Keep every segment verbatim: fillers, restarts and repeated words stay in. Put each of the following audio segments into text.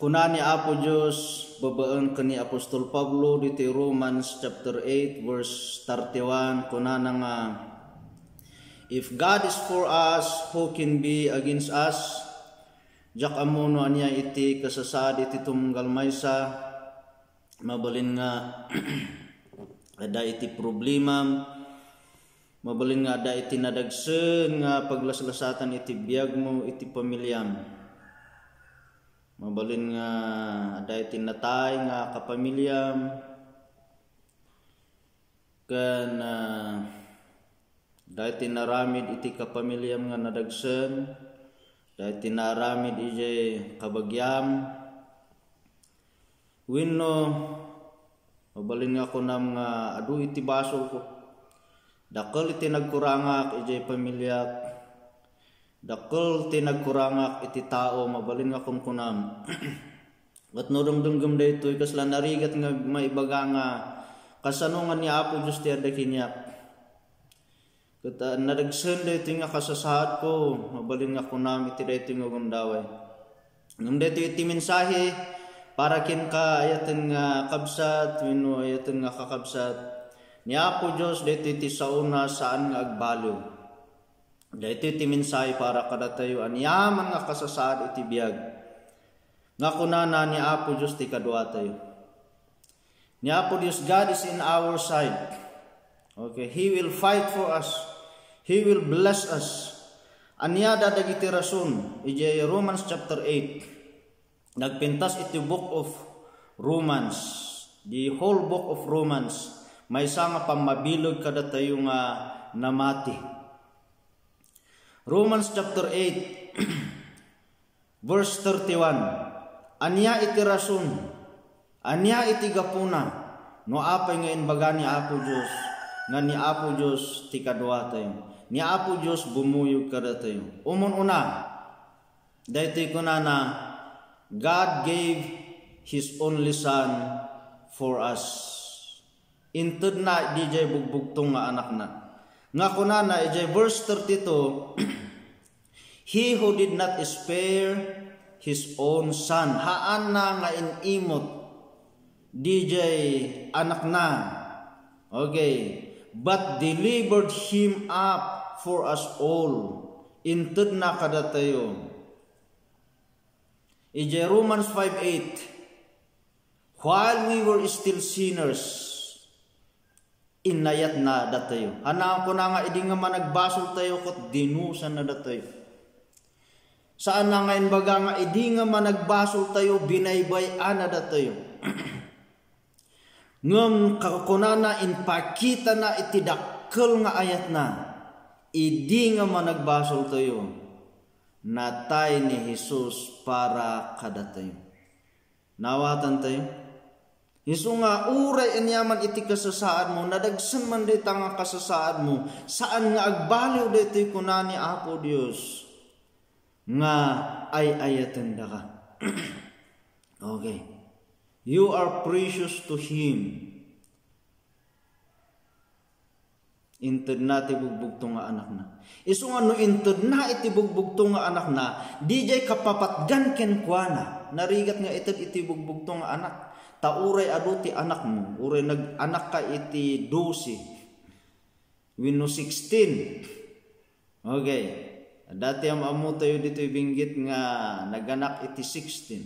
Kuna ni Apo Dios babaen ken ni Apostol Pablo ditoy Romans chapter eight, verse thirty-one, kunana nga, "If God is for us, who can be against us?" Diak ammo no ania iti kasasaad iti tumunggal maysa, mabalin nga adda iti problemam, mabalin nga adda iti nadagsen nga paglaslasatan iti biagmo, iti pamiliam. Mabalin nga adda iti natay nga kapamiliam, ken, ah, adda iti naramid iti kapamiliam nga nadagsen, adda iti naramid idiay kabagiam, wenno mabalin nga kunam nga adu iti basolko. Dakkel iti nagkurangak idiay pamiliak. Dakkel ti nagkurangak iti tao, mabalin nga kunkunam. Ket no dumdumgem daytoy, kasla narigat nga maibaga nga kasano nga ni Apo Dios ti adda kaniak. Ket, ah, nadagsen daytoy nga kasasaadko, mabalin nga kunam iti daytoy nga gundaway. Ngem daytoy iti mensahe para kenka, ayaten nga kabsat, wenno ayaten nga kakabsat. Ni Apo Dios, daytoy ti saona, saan nga agbaliw. Daytoy ti mensahe para kadatayo, aniaman nga kasasaad iti biag nga kunana ni Apo Dios ti kaduatayo. Ni Apo Dios, God is in our side. Okay, He will fight for us. He will bless us. Ania da dagiti rason? Idiay Romans chapter eight, nagpintas iti book of Romans, the whole book of Romans, maysa nga pammabileg kadatayo nga namati. Romans chapter eight, verse thirty-one. Ania iti rason? Ania iti gapuna? No apay nga imbaga ni Apo Dios nga ni Apo Dios ti kaduatayo, ni Apo Dios bumuyog kadatayo. Umun-una, daytoy kunana, God gave His only Son for us. Intedna diay bugbugtong nga anakna. Nga kunana idiay verse thirty-two, "He who did not spare his own son," haanna nga in-imot diay anakna. Okay. "But delivered him up for us all." Intedna kadatayo. Idiay Romans five eight, "While we were still sinners, inayatna datayo." Ania kuna nga idi nga managbasoltayo ket dinusanna datayo. Saanna nga imbaga nga idi nga managbasoltayo, binaybay-anna datayo. Ngem kakunana, impakitana iti dakkel nga ayatna. Idi nga managbasoltayo, natay ni Jesus para kadatayo. Naawatantayo? Isu nga uray aniaman iti kasasaadmo, nadagsen man dayta nga kasasaadmo, saan nga agbaliw daytoy kuna ni Apo Dios nga ay-ayatendaka. Okay. You are precious to Him. Intedna ti bugbugtong nga anakna. Isu nga no intedna iti bugbugtong nga anakna, diay kapapatgan kenkuana. Narigat nga ited iti bugbugtong nga anak. Ta uray adu ti anakmo, uray nag-anakka iti dose wenno sixteen. Okay. Adda ti am-ammotayo ditoy binggit nga naganak iti sixteen.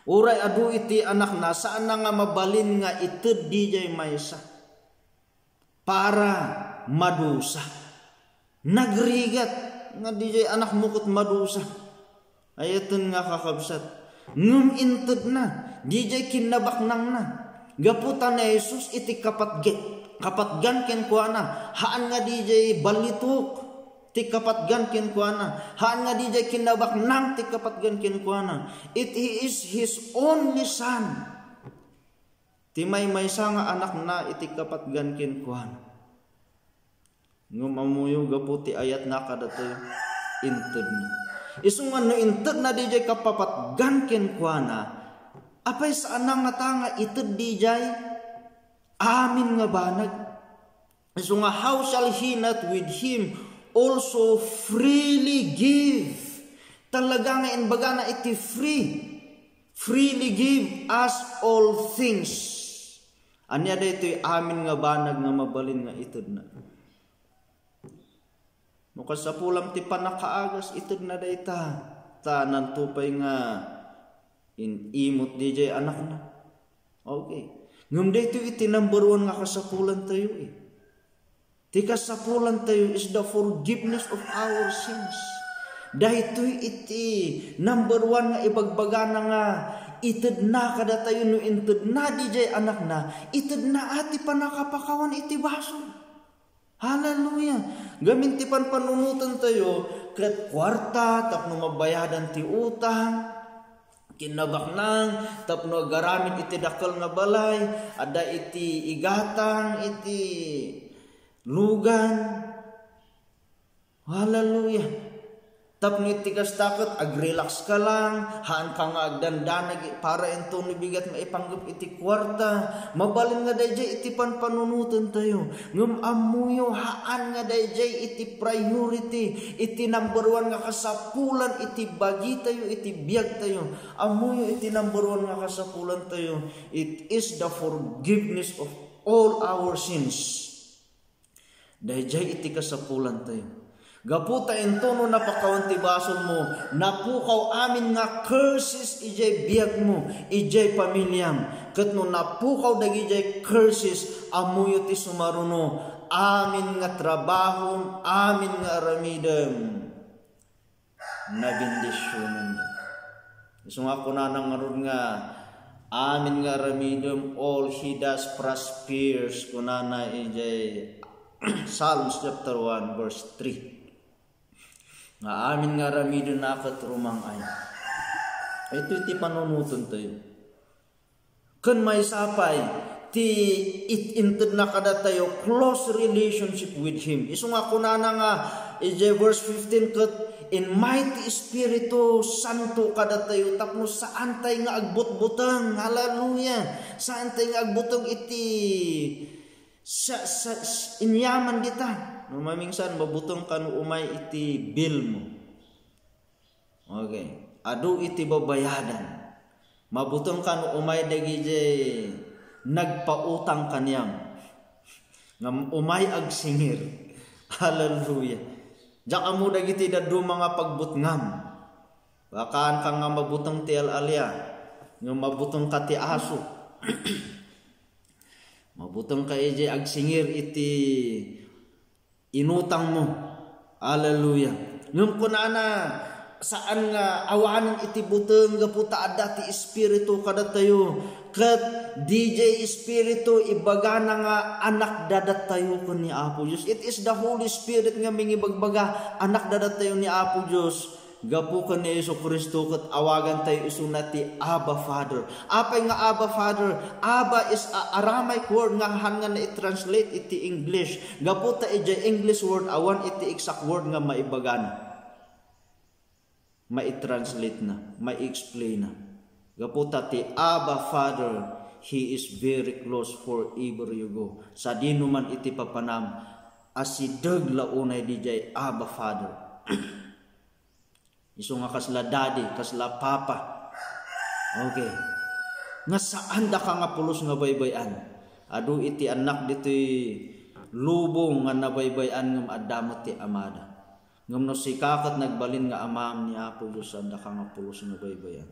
Uray adu iti anakna, saanna nga mabalin nga ited diay maysa para madusa. Nagrigat nga diay anakmo ket madusa. Ayaten nga kakabsat. Ngem intedna, diay kinnabaknangna. Gapu ta ni Jesus iti kapatge-, kapatgan kenkuana, haan nga diay ballitok ti kapatgan kenkuana, haan nga diay kinnabaknang ti kapatgan kenkuana. It He is His only Son. Ti maymaysa nga anakna iti kapatgan kenkuana. Ngem ammoyo, gapu ti ayatna kadatayo, intedna. Isu nga no intedna diay kapapatgan kenkuana, apay saanna ngata nga ited diay amin nga banag? Isu nga, "How shall he not with him also freely give Talaga nga imbagana iti free. Freely give us all things. Ania daytoy amin nga banag nga mabalin nga itedna? No kasapulam ti pannakaagas, itedna dayta. Ta nanto pay nga in-imot diay anakna. Okay. Ngem daytoy iti number one nga kasapulantayo, eh. Ti kasapulantayo is the forgiveness of our sins. Daytoy iti number one nga ibagbagana nga itedna kadatayo no intedna diay anakna, itedna a ti pannakapakawan iti basol. Hallelujah! Gamin ti panpanunotentayo, ket kuarta tapno mabayadan ti utang, kinnabaknang tapno agaramid iti dakkel nga balay, adda iti igatang iti lugan. Hallelujah! Tapno iti kasta ket agrelax ka lang, haan ka nga agdandanag para intono bigat maipanggep iti kuarta. Mabalin nga daydiay iti panpanunotentayo. Ngem ammoyo, haan nga daydiay iti priority, iti number one nga kasapulan iti bagitayo, iti biagtayo. Ammoyo iti number one nga kasapulantayo. It is the forgiveness of all our sins. Daydiay iti kasapulantayo. Gapu ta intono napakawan ti basolmo, napukaw amin nga curses idiay biagmo, idiay pamiliam. Ket no napukaw dagidiay curses, ammoyo ti sumaruno, amin nga trabahom, amin nga aramidem, nabendisionanda. Isu nga kunana ngarud nga, "Amin nga aramidem, all he does prospers," kunana idiay Psalms chapter one, verse three. Nga amin nga aramidem na ket rumang-ay. Ito iti panunotentayo. Ken maysa pay ti it-, intedna kadatayo close relationship with Him. Isu nga kunana nga idiay verse fifteen ket inmay ti Espiritu Santo kadatayo tapno saantay nga agbutbuteng. Hallelujah! Saantay nga agbuteng iti sa, sa, s-, inyaman dita. No mamingsan, mabuteng ka no umay iti bill mo. Okay. Adu iti babayadan. Mabuteng ka no umay dagidiay nagpautang kaniam. Ngem umay agsingir. Hallelujah. Diak ammo dagiti dadduma nga pagbutngam. Bakaan ka nga mabuteng ti al-alia, ngem mabuteng ka ti aso. Mabuteng ka idiay agsingir iti inutangmo. Hallelujah. Ngem kunana, saan nga awanen iti buteng gapu ta adda ti Espiritu kadatayo. Ket didiay Espiritu, ibagana nga anakdadattayo ken ni Apo Dios. It is the Holy Spirit nga mangibagbaga, anakdadattayo ni Apo Dios. Gapu ken ni Jesu-Cristo ket awagantayo isuna ti Abba Father. Apay nga Abba Father? Abba is a Aramaic word nga haan nga na-translate iti English. Gapu ta idiay English word, awan iti exact word nga maibagana, maitranslate na, mai-explain na. Gapu ta ti Abba Father, He is very close wherever you go. Sadino man iti papanam, asideg la unay didiay Abba Father. Isu nga kasla daddy, kasla papa. Okay. Nga saandaka nga pulos nga baybay-an. Adu iti annak ditoy lubong nga nabaybay-an ngem adda met ti amada. Ngem no sika ket nagbalin nga amam ni Apo Dios, saandaka nga pulos nga baybay-an.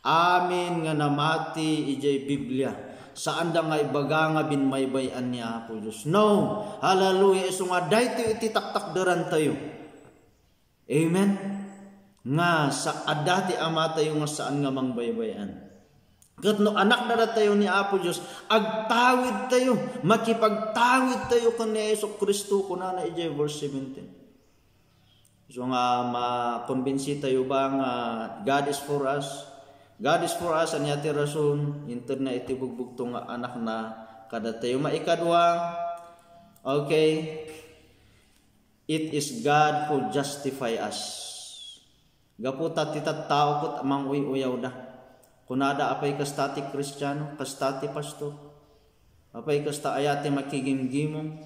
Amin nga namati idiay Biblia, saanda nga ibaga nga binmaybay-an ni Apo Dios. No! Hallelujah! Isu nga daytoy iti taktakderantayo. Amen? Nga sa-, adda ti amatayo nga saan nga mangbaybay-an. Ket no anakdatayo ni Apo Dios, agtawidtayo, makipagtawidtayo ken ni Jesu-Cristo, kunana idiay verse seventeen. So nga makombensitayo ba nga God is for us? God is for us, ania ti rason? Intedna iti bugbugtong nga anakna kadatayo. Maikadua, okay, it is God who justify us. Gapu ta ti tattao ket manguy-uyawda. Kunada, "Apay kasta ti Kristiano? Kasta ti pastor? Apay kasta aya ti makigimgimong?"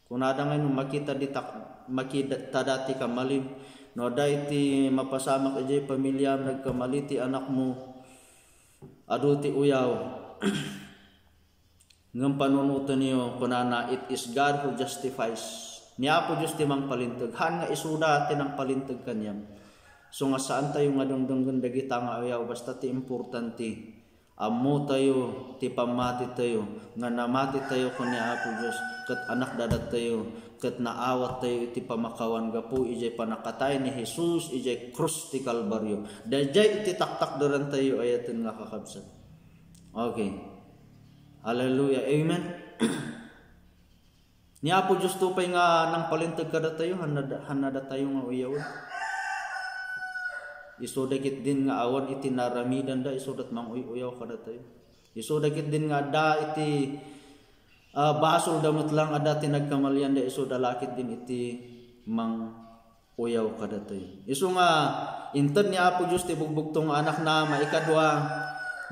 Kunada ngay no makita ditak-, makita dati ka malin, No adda iti mapasamak idiay pamiliam, nagkamali ti anakmo, adu ti uyaw. Ngem panunotenyo, kunana, "It is God who justifies." Ni Apo Dios ti mangpalinteg. Haan nga isuda ti nangpalinteg kaniam. So nga saan tayo nga dengdenggen dagita nga uyaw, basta ti importante, ammo tayo ti pammati tayo, nga namati tayo ken ni Apo Dios, ket anakda datayo, ket naawat tayo iti pamakawan gapu idiay pannakatay ni Jesus idiay krus ti Kalbario. Daydiay iti taktakderan tayo, ayaten nga kakabsat. Okay. Hallelujah. Amen. Ni Apo Dios to pay nga nangpalinteg kadatayo, hannada, hannada tayo nga uyawen. Isuda ketdin nga awan iti naramidanda, isuda ti mang-uy-uyaw kadatayo. Isuda ketdin nga adda iti, ah, basolda met lang, adda ti nagkamalianda, isuda la ketdin iti mang uyaw kadatayo. Isu nga, inted ni Apo Dios ti bugbugtong nga Anakna, maikadua,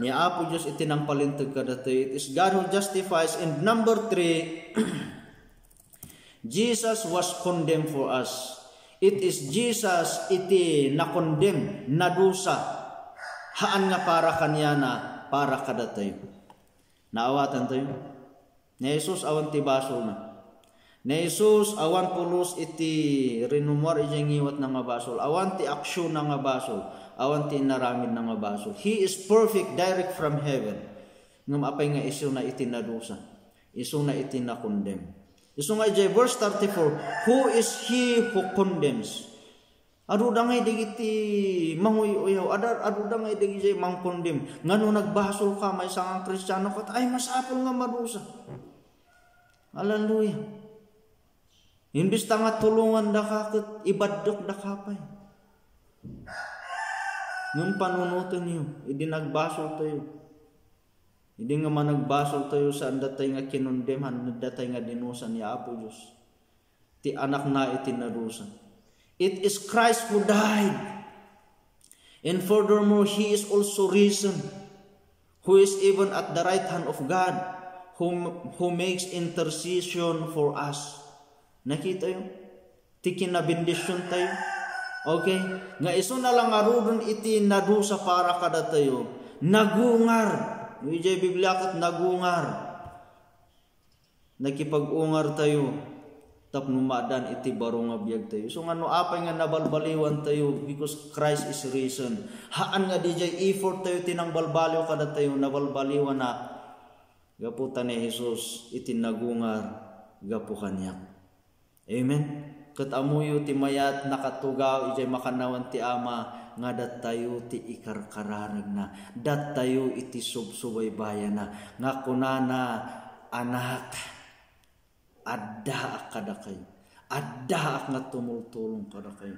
ni Apo Dios iti nangpalinteg kadatayo. It is God who justifies. And number three, Jesus was condemned for us. It is Jesus iti nakondem, nadusa. Haan nga para kaniana, para kadatayo. Naawatan tayo. Ni Jesus awan ti basolna. Ni Jesus awan pulos iti rinummuar idiay ngiwatna nga basol. Awan ti aksionna nga basol. Awan ti inaramidna nga basol. He is perfect, direct from heaven. Ngem apay nga isuna iti nadusa? Isuna iti nakondem. Isu nga idiay verse thirty-four, "Who is he who condemns?" Aduda ngay dagiti manguy-uyaw, adar-, aduda ngay dagiti mangkondem. Nga no nagbasolka, maysa nga Kristiano ket, ay, masapul nga madusa. Hallelujah. Imbes ta nga tulongandaka ket ibaddekdaka pay. Ngem panunotenyo, idi nagbasoltayo. Idi nga managbasol tayo, saan datay nga kinondem, haan datay nga dinusa ni Apo Dios. Ti Anakna iti nadusa. It is Christ who died. And furthermore, He is also risen, who is even at the right hand of God, who, who makes intercession for us. Nakitayo? Ti kinabendisyon tayo. Okay? Nga isu na lang ngaruden iti nadusa para kadatayo. Nagungar. Idiay Biblia ket nagungar. Nakipag-ungar tayo tapno maaddaan iti baro nga biag tayo. So nga no apay nga nabalbaliwan tayo because Christ is risen. Haan nga didiay effort tayo ti nangbalbaliw kadatayo, nabalbaliwan na gapu ta ni Jesus iti nagungar gapu kaniak. Amen. Ket ammoyo ti mayat nakatugaw idiay makannawan ti Ama nga datayo ti ikarkararagna, datayo iti subsubaybayana, nga kunana, "Anak, addaak kadakayo, addaak nga tumultulong kadakayo."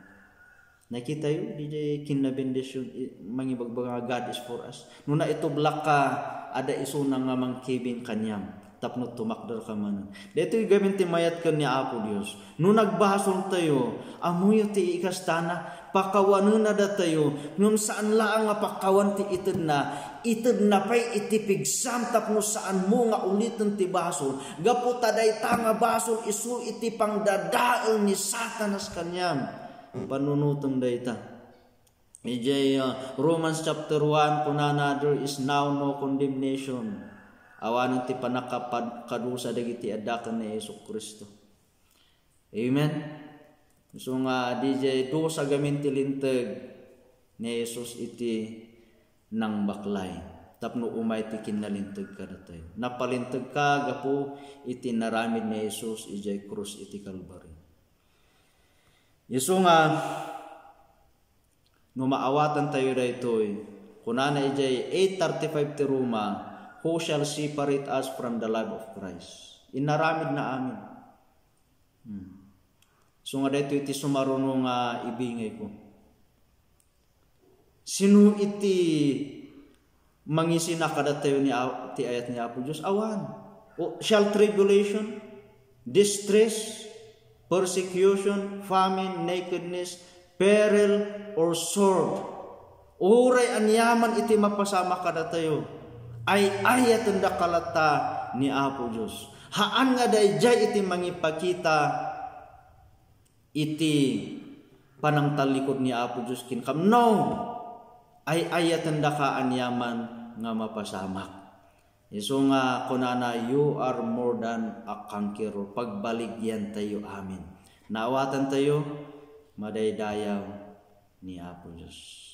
Nakitayo, didiay kinabendisyon, i-, mangibagbaga nga God is for us. No naitublak ka, adda isuna nga mangkibing kaniam, tapno tumakder ka manen. Daytoy gamin ti mayat ken ni Apo Dios. No nagbasol tayo, ammoyo ti ikastana, pakawanena datayo, ngem saan laeng nga pakawan ti itedna, itedna pay iti pigsam tapno saanmo nga uliten ti basol. Gapu ta dayta nga basol isu iti pangdadael ni Satanas kaniam. Panunotem dayta. Idiay, ah, Romans chapter one, kunana, "There is now no condemnation." Awanen ti pannakapad-, kadusa dagiti adda ken ni Jesu-Cristo. Amen? So nga, didiay dusa gamin ti linteg ni Jesus iti nangbaklay. Tapno umay ti kinnalinteg kadatayo. Napalinteg ka gapu iti naramid ni Jesus idiay krus iti Kalbaryo. Isu nga, no maawatan tayo daytoy, kunana idiay eight thirty-five ti Roma, "Who shall separate us from the love of Christ?" Inaramid na amin. Hmm. So nga daytoy ti sumaruno nga ibingay ko. Sino iti mangisina kadatayo ni A-, ti ayat ni Apo Dios? Awan. O, shall tribulation, distress, persecution, famine, nakedness, peril, or sword? Uray aniaman iti mapasamak kadatayo, ay-ayatendaka latta ni Apo Dios. Haan nga daydiay iti mangipakita iti panangtallikud ni Apo Dios kenka. No, ay-ayatendaka aniaman nga mapasamak. Isu nga kunana, "You are more than a conqueror." Pagbaligyantayo amin. Naawatantayo, madaydayaw ni Apo Dios.